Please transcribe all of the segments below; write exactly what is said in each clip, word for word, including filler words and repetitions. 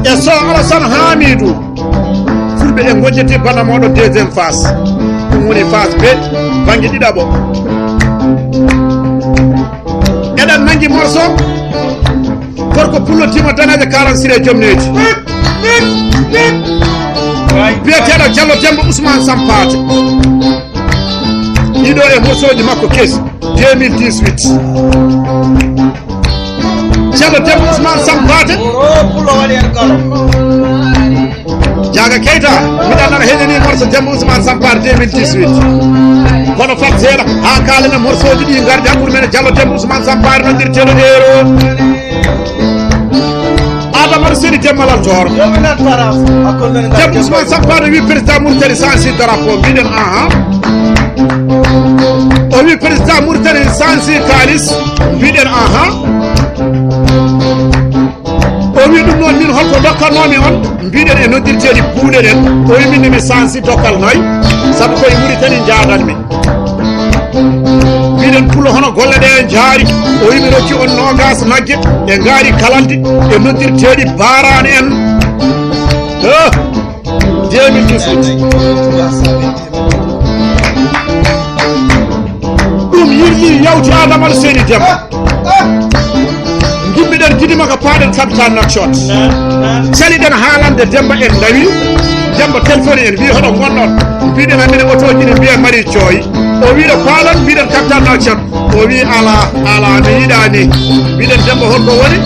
E so Alassane Hamidou, Fulɓe e gojjete bana mooɗo deuxième phase. Ɗum woni phase B, bannge ɗiɗaɓo. Eɗen nanngi morso, gorko pullo tima daneejo kalan sire jom needi. Biyeteeɗo Jallo Demba Ousmane Sampaate. Ɗiɗo e morsoji makko kesi, deux mille dix-huit. Ceerno Demba Ousmane Sampaate. Jaaga Keita, miɗa nana heɗeni morso Demba Ousmane Sampaate deux mille dix-huit. Kono fat seeɗa, haa kaalena morsoji ɗi ngardi hakkunde men e Jallo Demba Ousmane Sampaate no dirteɗo euro. Adama Seni Demba Laltoor. Demba Ousmane Sampaate wi président Mauritanie sansi drapeau, mbiɗen aha. O wi président Mauritanie sansi kalis, mbiɗen aha. O wi ɗum noon min holko dokkannoomi on, mbiɗen e noddirteeɗi buuɗe ɗen. O wi min ne mi sansi dokkal noy, sabu koye Mauritanie njaadanmi. Mbiɗen pullo hono golle ɗe en jaari, o wi mi rokki on noogas nagge, e ngaari kalaldi, e noddirteeɗi baaraan en. Eh, deux mille dix-huit. Ɗum yirli yawti Adama Seni Demba. Ngimmiɗen gidima ko paaɗen capital Nouakchott. Caliɗen haalande Demba en ndawi. Demba telefoni en, wi hoɗo ngonɗon. Mbiɗen hamine otoji ne mbiya mari coy. O wi ɗo paalon, mbiɗen capital Nouakchott. O wi ala, ala, mi yiɗani. Mbiɗen Demba holko woni?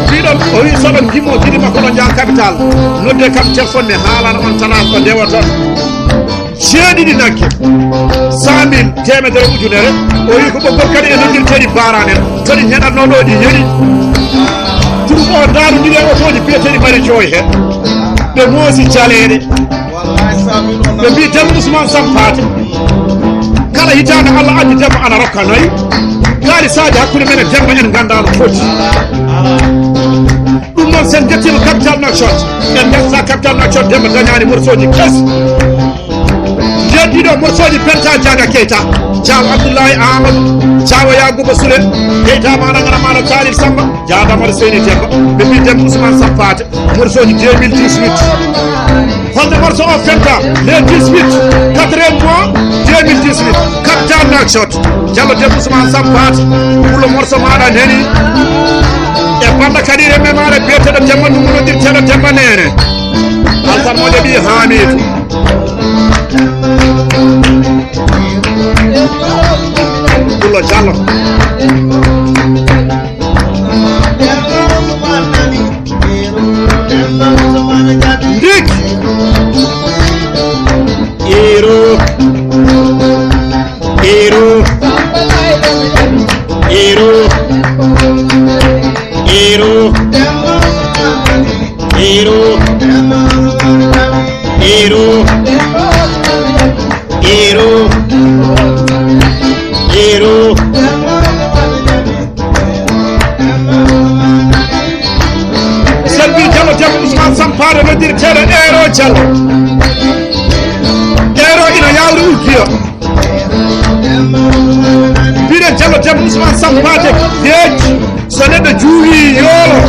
Mbiɗon, o wi soɗon gimmo gidima koɗo jaan capital. Nodde kam telefon ne haalana on tana ko ndewoton. Jeeɗiɗi nagge, cent mille, teemedere ujunere. O wi ko ɓoggol kadi e noddirteeɗi baaraan en. Kadi ñaɗatnoo ɗo ɗi yoni. Turu o ndaarondiri e otooji biyeteeɗi mari joy he. Ɓe moosi jaleeɗe. Ɓe mbi Demba Ousmane Sampaate. Kala hitaande Allah addi Demba ana rokka noy. Kaalisaaji hakkunde men e Demba en nganndaa no foti. Ɗum noon, sen njettiima capital Nouakchott, en ngarta capital Nouakchott, Demba dañaani morsoji kesi. Nden ɗiɗo morsoji penta Jaaga Keita, Jaaw Abdoulaye Amadou, Jaawa Yakuba Sule, Keita maɗa ngara maɗa Khalil Samba, Jaadamar Seyni Demba, ɓe mbi Demba Ousmane Sampaate, morsoji deux mille dix-huit. Holno morso o fenta? Le dix-huit, quatrième mois, deux mille dix-huit. Capital Nouakchott. Jallo Demba Ousmane Sampaate. Pullo morso maɗa neni. E banda kadi remme maɗa biyeteɗo Demba Dungu noddirteɗo Demba Nene. Alsan moƴo ɓi Hamidou. Pullo Jallo. Ndik. Iro. Iro. Iro. Iro. Iro. Iro. Iro. Iro. Selbi Jallo Demba Ousmane Sampaate noddirteɗo Eero Jallo. Eero ina yawri Ukiya. Mbiɗen Jallo Demba Ousmane Sampaate geej so neɗɗo juuli yoolo.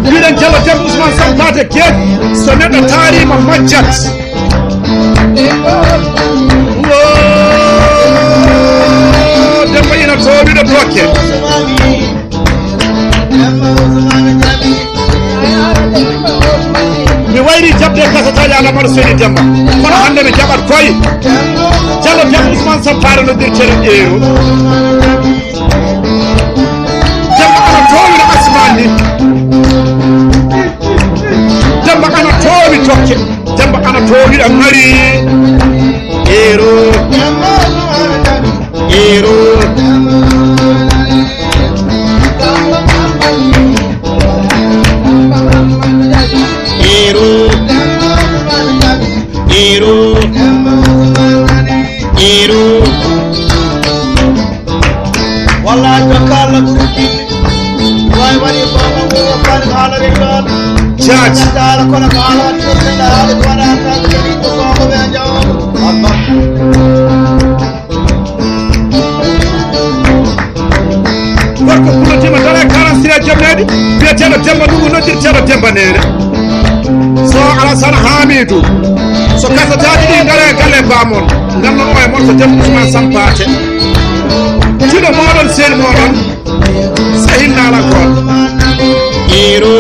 Mbiɗen Jallo Demba Ousmane Sampaate geej so neɗɗo taarima majjat. Woo, Demba ina toowi ɗo dokke. Mi wayri jaɓde kasataaji Alamar Seydi Demba. Kono hannde mi jaɓat koye. Jallo Demba Ousmane Sampaare noddirteɗo Eero. Demba ana toowi no asmaan ni. Demba ana toowi tokke. Demba ana toowi ɗo mari. Eero. Eero. Eero. Eero. Eero. Wallahi, jokka Allah ɓuri ɗi. Way waɗi ko ko ko kan haala ɓe ɗon. Judge. Dara kono ko haala waɗi ɗon, haala ko waɗa tan ko ko ko ɓe jaw. Allah. Gorko pullo tima dara kalan sira Jemneede, biyeteeɗo Demba Ndungu, noddirteeɗo Demba Neene. So Alassane Hamidou, so kasataaji ɗi ngare galle baamon, nganno o e morso Demba Ousmane Sampaate. Jiɗo mooɗon, seni mooɗon, Sehil Naalankooɓe. Iro,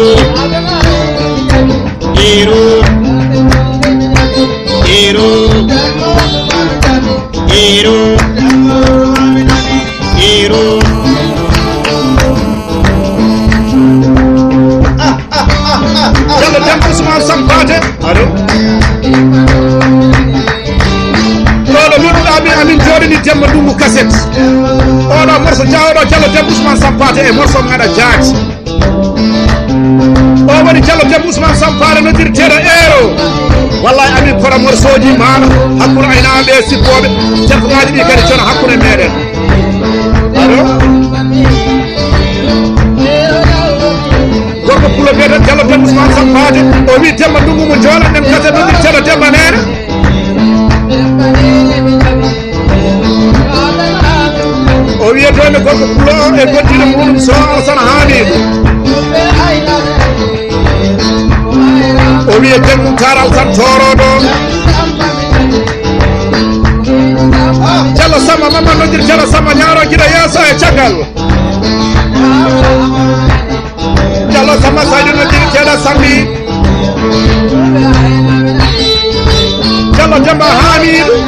iro, iro, iro, iro. Jallo Demba Ousmane Sampaate. Allo. Ɗo ɗo nodduɗaa min, amin jooɗini Demba Ndungu kaset. Oɗo morso jaahoɗo Jallo Demba Ousmane Sampaate e morso ngaɗa jaaj. O woni Jallo Demba Ousmane Sampaate noddirteeɗo Eero. Wallahi amin koɗa morsoji maaɗa hakkunde aynaaɓe e sippooɓe. Telfongaaji ɗi kadi cona hakkunde meɗen. Allo? Gorko pullo biyeteeɗo Jallo Demba Ousmane Sampaate. O wi Demba Ndungu mo jooɗanɗen kaset noddirteeɗo Demba Neene. O wiyetee mi gorko pullo o e goddino muɗum so Alassane Hamidou. O wiye Demba Taral tan tooroɗo. Jallo Samba, Mama noddir Jallo Samba, ñaaro giɗo yeeso e caggal. Jallo Samba Saydu noddirteeɗo Sambi. Jallo Demba Hamidou.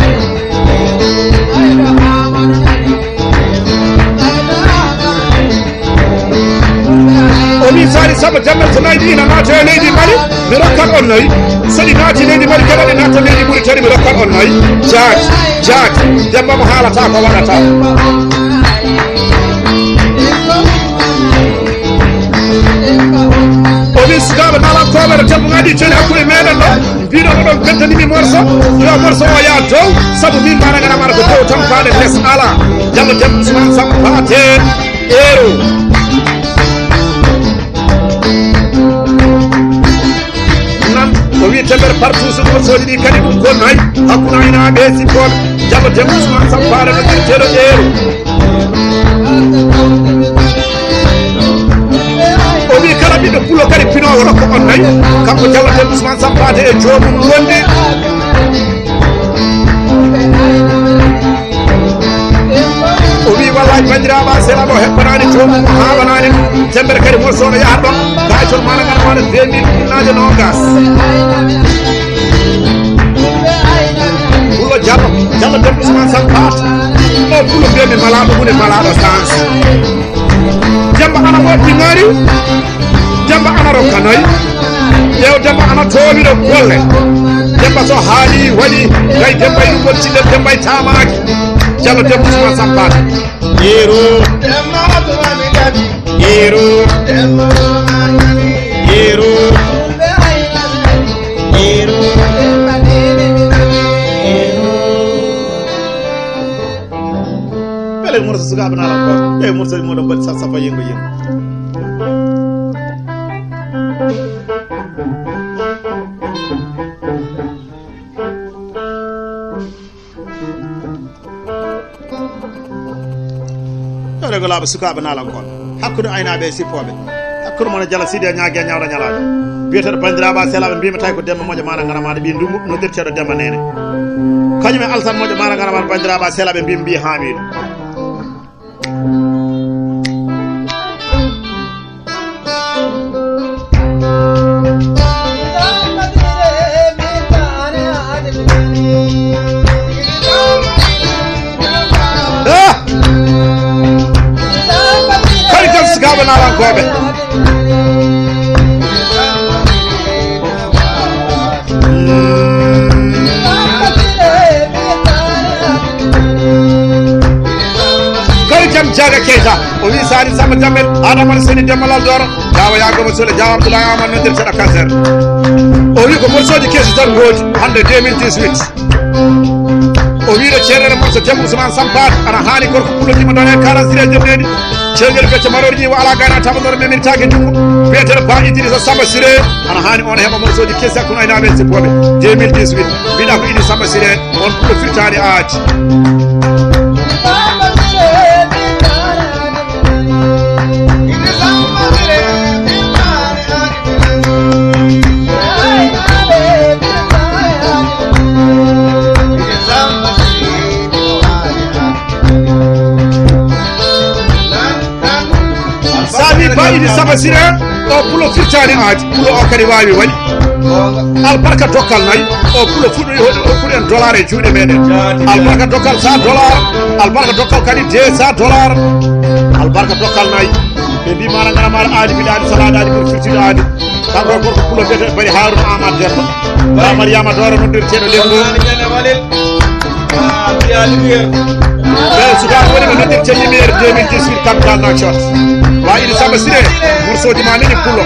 O wi Sali Samba Jamel so nayi ɗi ina naata e leydi Mali, mi rokkat on nayi. So ɗi naati leydi Mali, kadi ɗi naata leydi Mauritanie, mi rokkat on nayi. Jaati, jaati, Demba mo haalata ko waɗata. O wi sukaaɓe naalankooɓe no Demba ngaɗi coni hakkunde meɗen ɗo. Mbiɗo oɗon beltanimi morso, yo morso o yaa dow, sabu min mana ngana mara ko dow tan faade les ala. Jallo Demba Ousmane Sampaate Eero. Nan o wi tember partout so morsoji ɗi kadi ɗum ko nayi hakkunde aynaaɓe e sippooɓe. Jallo Demba Ousmane Sampaate noddirteeɗo Eero. O wi kala ɓiɗɗo pullo kadi pinoowo rokko on nayi. Kanko Jallo Demba Ousmane Sampaate e joomum wonde. O wi wallahi banndiraaɓe a selaɓe o heɓɓanaani joomum o haaɓanaani ɗum. Tember kadi morsoɗo yahat ɗon. Kayitol maɗa ngal waɗa deux mille ujunnaaje noogas. Pullo Jallo, Jallo Demba Ousmane Sampaate. O pullo mbiyami malaaɗo mune malaaɗo sans. Demba ana woɗɗi ngari. Demba ana rokka nayi. Ƴeew Demba ana toowiɗo golle. Demba so haali waɗi. Gay Demba e ɗum woni ciɗɗen Demba e taamaaki. Jallo Demba Ousmane Sampaate. Yeru. Yeru. Yeru. Yeru. Beele morso sukaaɓe naala ko. Ƴeew morso mo ɗon mbaɗi sassafa yengo yengo. Ɗo rego laaɓa sukaaɓe naalankooɓe, hakkunde aynaaɓe e sippooɓe, hakkunde mon e Jala Sidi e ñaagi e ñawɗo ñalaaɗo. Biyeteeɗo banndiraaɓe a selaaɓe mbiyimi tawi ko Demba Moƴo Maana Ngana Maana ɓii Ndumbu noddirteeɗo Demba Neene. Kañum e Alsan Moƴo Maana Ngana Maana banndiraaɓe a selaaɓe mbiyimi mbii Haamiidu. Ah! Kadi kam sukaaɓe naalankooɓe. Kadi jam jaaga Keyta. O wi Sani Samba Jamel, Adama Seni Demba Lal Doro, Jawa Yagoba Sule, Jawa Abdoulaye Amad noddirteeɗo Kaser. O wi ko morsoji kesi tan ngoodi hannde deux mille dix-huit. O wiɗo ceerere mon so Demba Ousmane Sampaate, ana haani gorko pullo jima ɗon e quarante sire jemɗeɗi. Ceergel becce marori ƴiwa ala gayna tabadoro memirtaake junngo. Biyeteeɗo Ba Idrissa Samba Siré, ana haani on heɓa morsoji kesi hakkunde aynaaɓe e sippooɓe. Deux mille dix-huit, mbiɗa ko Idrissa Samba Siré, on pullo firtaani aaji. Sire, o pulo firtaani aadi, pulo o kadi waawi waɗi. Albarka dokkal nayi, o pulo fuɗɗo hoɗi hokkude en dollar e juuɗe meɗen. Albarka dokkal sa dollar, albarka dokkal kadi de sa dollar. Albarka dokkal nayi. Ɓe mbi mara ngara mara aadi, mbiɗa aadi salaade aadi, kono firtiiɗo aadi. Kanko e gorko pulo mbiyetee Bari Haruna Amad Demba. Ba Mariama Doro noddirteeɗo Lengo. Ɓe sukaaɓe woni ɓe noddirte lumière deux mille dix-huit capital na cot. Wa iri Samba Siré, morceau ji ma nini pulo.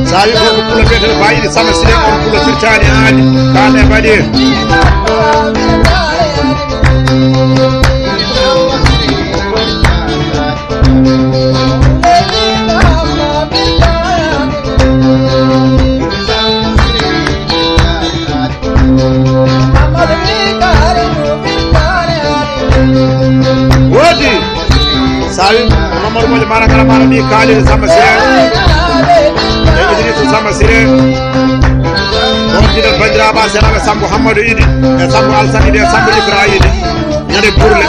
Sa wi ko ko pulo mbiyetee Bayidi Sama Sile, on pulo firtaani aadi. Kaane mbaɗi. Woodi. Sawi Mamadou Moƴo Mara Ngara Mara mbi Kaalil Samba Sire. E Idrissa Samba Sire. Ɗon jiɗen banndiraaɓe senaaɓe Sambo Hammadou Idi e Sambo Alsani Idi e Sambo Ibra Idi. Ñande burle.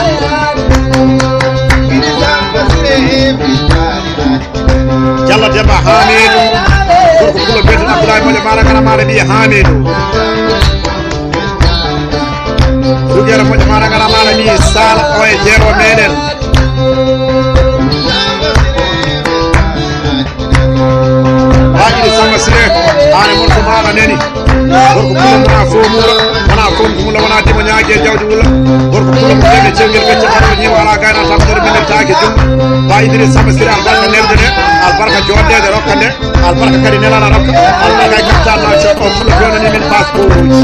Jalla Demba Hamidou. Gorko pulo mbiyeten Abdoulaye Moƴo Mara Ngara Mara mbi Hamidou. Rugere Moƴo Mara Ngara Mara mbi Sala o e jeero meɗen. Baɗiɗo Samba Sire, aane morso maɗa nani. Gorko pulo wona fo mula, wona fo mula, wona dimo ñaage jawdi wula. Gorko pulo mo tege cewgel becce ɓaɗo ñiwa ala gayna tamdor minirtaake jum. Ba Idrissa Samba Sire albarka nelde nde, albarka joɗɗede rokka nde, albarka kadi nelana rokka, albarka e kaptan na cot o fulo jonani min passeport uji.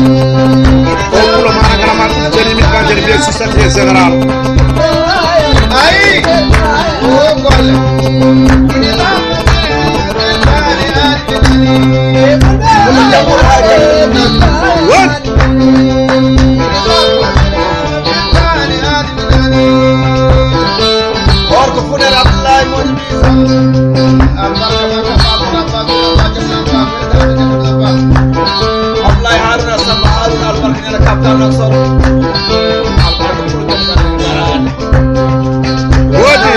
O fulo mana kala ma jani min ba jani bien secrétaire général. Ayi! O golle. Won. Gorko fuɗere Abdoulaye Mody Bisa. Abdoulaye Haruna Samba Haruna albarka nana kaptan nan soro. Albarka fuɗere. Woodi.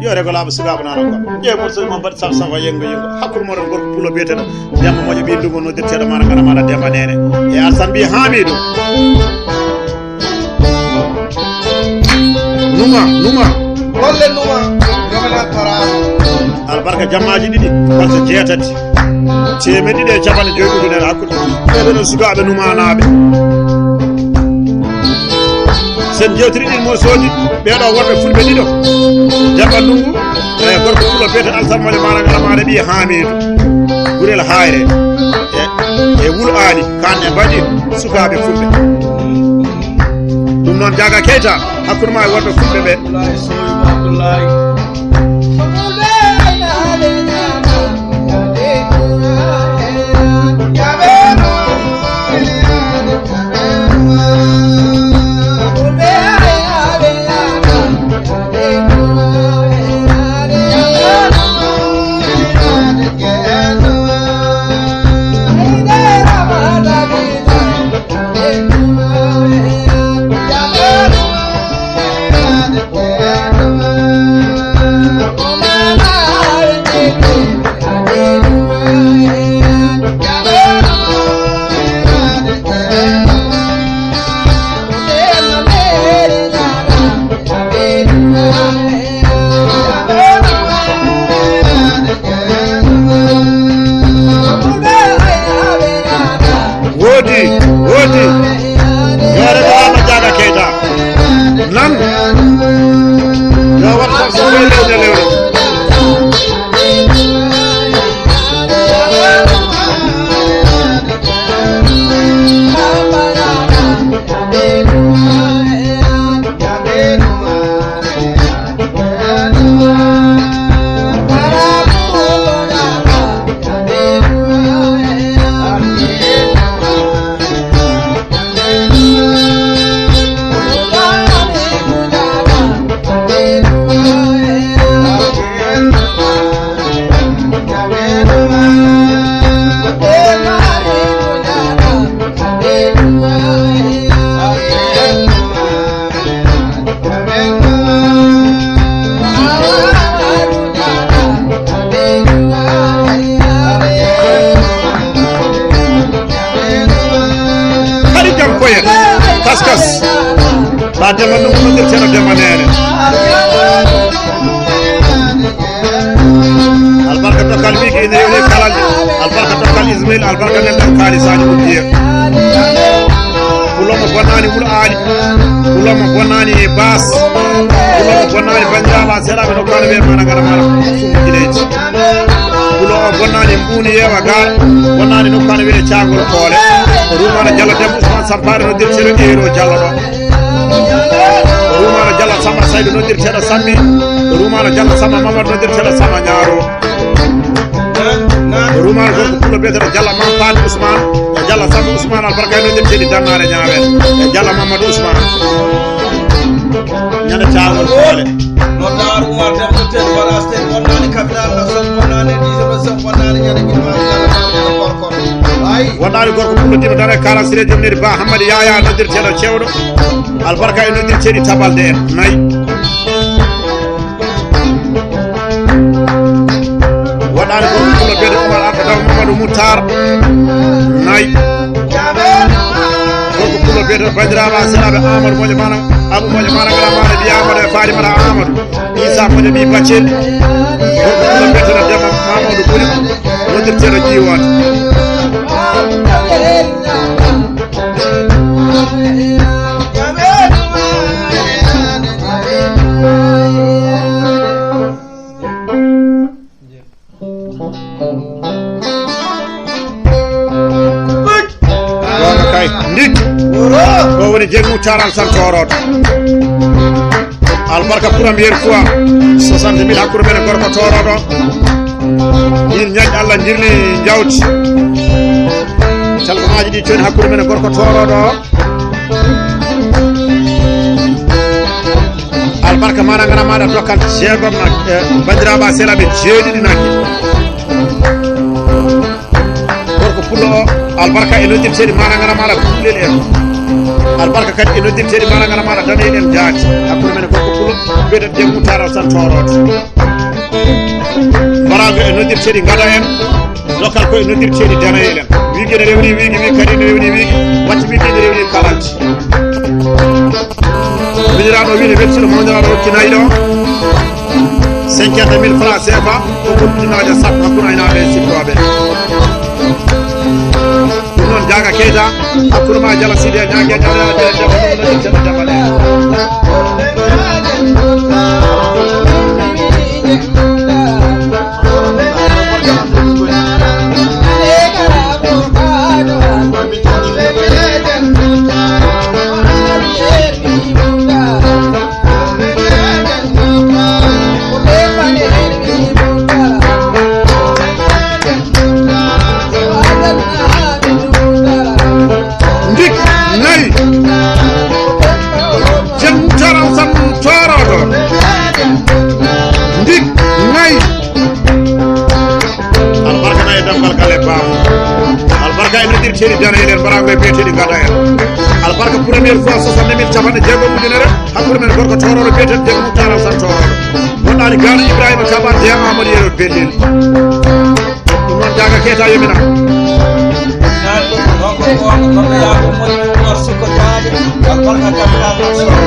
Yo rego laaɓa sukaaɓe nana ko ƴeew morceau mo mbaɗi saf saf yengo yengo hakkude moɗon gorko pulo biyeteɗo Demba Moƴo ɓi Ndugo noddirteɗo mana kana mana Demba Nene e Alsan ɓi Hamidou. Numa, numa. Golle numa. Numa na tara. Albarka jammaaji ɗiɗi, balɗe jeetati. Teemeɗɗe ɗiɗi e capanɗe joyi ujunere hakkude. Ɓeɗo no sukaaɓe numanaaɓe. Sen jewtiri ɗin mo soodi, ɓeɗo worɓe fulɓe ɗiɗo. Demba Ndungu, e gorko fulɓe biyete Alsan Moƴo Mara Ngara Mara ɓi Hamidu. Gurel Hayre. E, e Wul Ali, kanɗe mbaɗi sukaaɓe fulɓe. Ɗum noon Jaaga Keyta, hakkunde ma e worɓe fulɓe ɓe. Abdoulaye Sow, Abdoulaye. Sa Demba Ndungu noddirteeɗo Demba Neene. Albarka Dokkal Miki ene rewni kala. Albarka Dokkal Ismail, albarka nen ɗan kaali Sadio Udiya. Pulo mo bonnaani Wul Aali. Pulo mo bonnaani Baas. Pulo mo bonnaani banndiraaɓe seraɓe no kaali ɓe mana ngara mana. Sumuji leydi. Pulo o bonnaani Mbuuni Yeewa Gaar. Bonnaani no kaali ɓe Caangol Koole. Rumaana Jallo Demba Usmaan Sampaare noddirteeɗo Eero Jallo ɗo. Rumaana Jallo Samba Saydu noddirteeɗo Sammi. Rumaana Jallo Samba Mamadou noddirteeɗo Samba Ñaaro. Rumaana gorko pullo biyeteeɗo Jallo Mam Faati Usmaan. E Jallo Samba Usmaan Albarka e noddirteeɗi Dannaare Ñaawel. E Jallo Mamadou Usmaan. Ñande Caangol Koole. No Daar Umar Dem no Ted Wara State wonnaani capital national wonnaani dixième région wonnaani ñande ɓiɗɗo Gorko. Ay. Wonnaani gorko pullo dima dara kala sire jom neri ba Hammadi Yaya noddirteeɗo cewɗo. Albarka e noddirteeɗi Tabalde en. Nayi. Waɗaani gorko pullo biyeteeɗo Umar Abba Daw Mamadou Moutar. Nayi. Gorko pullo biyeteeɗo banndiraaɓe a seraaɓe Amadou Moƴo Mana, Abou Moƴo Mana, Ngara Mana, Biya Amadou e Farimata Amadou. Isa Moƴo ɓii Baccel. Gorko pullo biyeteeɗo Demba Mamadou Buri. Noddirteeɗo Ƴiiwoon. Goonga kay. Ndik. Ko woni Jeggu Taral San Tooroto. Albarka première fois. Soixante mille hakkunde men e gorko Tooroto. Min ñaaƴ Allah njirli jawdi. Telefonaaji ɗi toon hakkunde men e gorko Tooroto. Albarka mana ngana maɗa dokkal jeegom na, eh, banndiraaɓe a selaɓe jeeɗiɗi naki. Gorko pullo o, albarka e noddirteeɗi mana ngana maɗa kullel en. Albarka kadi e noddirteeɗi mana ngana maɗa daneyel en jaati. Hakkunde men e gorko pullo, mbiyeɗen Demba Taral San Tooroto. Barago e noddirteeɗi ngada en. Dokkal koye noddirteeɗi danayel en. Wiigi ene rewni wiigi, wiigi kadi ene rewni wiigi. Watti wiigi ene rewni kalanti. Miñiraaɗo wiide weltino mawniraaɗo rokki nayi ɗo. Cinquante mille francs C F A, ko ɓurɗinaajo sappo hakkunde aynaaɓe e sikkooɓe. Ɗum noon Jaaga Keyta, hakkunde ma Jala Sidi e Ñaage Ñaage Ñaage Ñaage Ñaage Ñaage Ñaage. Ndik nayi. Jeggu Taral San Tooroto. Ndik nayi. Albarka nayi e damgal kala e baabu. Albarka e noddirteeɗi danayel en, barago e biyeteeɗi ngada en. Albarka première fois soixante mille capanɗe jeegom ujunere. Hakkunde men gorko Tooroto biyeteeɗo Demba Taral San Tooroto. Wonɗaani Gaano Ibrahima Kaba, Jeya Amadou Yero Bellel. Ɗum noon Jaaga Keyta yomina. Ɗum ko goonga, kono yaa ko moƴƴi, Umar Sukko Jaaje, albarka capital national.